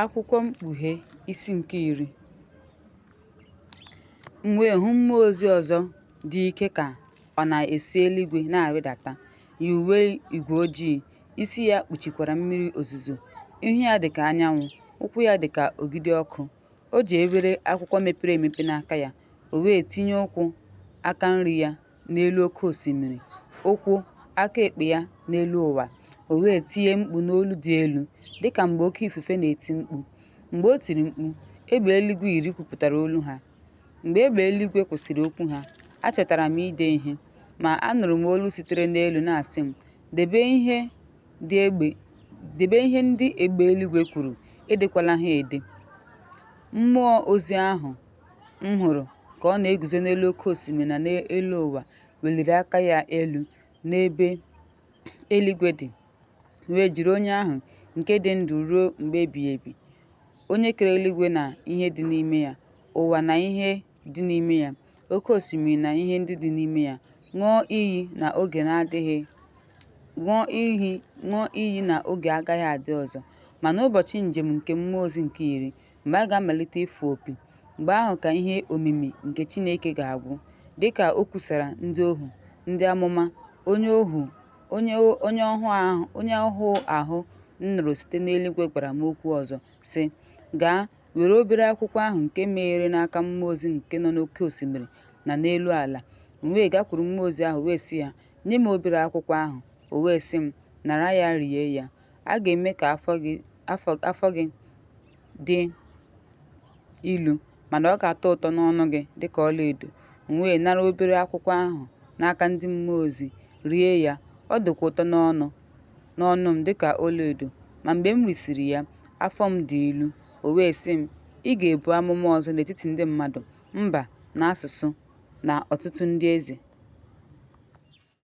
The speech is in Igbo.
Akwụkwọ Mkpughe, isi nke 10. M wee hụ mmụọ ozi ọzọ dị ike ka ọ na-esi n'eluigwe na-arịdata, yi uwe igwe ojii, isi ya kpuchikwara mmiri ozuzo, ihu ya dị ka anyanwụ, ụkwụ ya dị ka ogidi ọkụ. O ji obere akwụkwọ mepere emepe n'aka ya, o wee tinye ụkwụ aka nri ya n'elu oke osimiri, ụkwụ aka ekpe ya n'elu ụwa. O wee tie mkpu n'olu dị elu, dị ka mgbe oke ifufe na-eti mkpu. Mgbe o tiri mkpu, egbe eluigwe iri kwupụtara olu ha. Mgbe egbe eluigwe kwụsịrị okwu ha, achọtara m ide ihe. Ma anụrụ m olu sitere n'elu na-asị m, Debe ihe ndị egbe eluigwe kwuru, edekwala ha ede. Mmụọ ozi ahụ m hụrụ ka ọ na-eguzo n'elu oke osimiri na n'elu ụwa weliri aka ya elu n'ebe eluigwe dị, wee jiri onye ahụ nke dị ndụ ruo mgbe ebighị ebi, onye kere eluigwe na ihe dị n'ime ya, ụwa na ihe dị n'ime ya, oke osimiri na ihe ndị dị n'ime ya, ṅụọ iyi na oge na-adịghị ṅụọ iyi na oge agaghị adị ọzọ, ma n'ụbọchị njem nke mmụọ ozi nke iri, mgbe a ga-amalite ịfụ opi, mgbe ahụ ka ihe omimi nke Chineke ga-agwụ, dịka o kwusara ndị ohu, ndị amụma. Onye ọhụụ ahụ m nụrụ site n'eluigwe gwara m okwu ọzọ, sị, Gaa, were obere akwụkwọ ahụ nke meghere n'aka mmụọ ozi nke nọ n'oké osimiri na n'elu ala. M wee gakwuru mmụọ ozi ahụ wee sị ya, Nye m obere akwụkwọ ahụ. O wee sị m, Nara ya rie ya. A ga-eme ka afọ gị dị ilu, mana ọ ga-atọ ụtọ n'ọnụ gị dịka ọlaedo. M wee nara obere akwụkwọ ahụ n'aka ndị mmụọ ozi, rie ya, ọ dịkwa ụtọ n'ọnụ m dịka ọlaedo, ma mgbe m risịrị ya, afọ m dị ilu. O wee sị m, Ị ga-ebu amụma ọzọ n'etiti ndị mmadụ, mba, na asụsụ, na ọtụtụ ndị eze.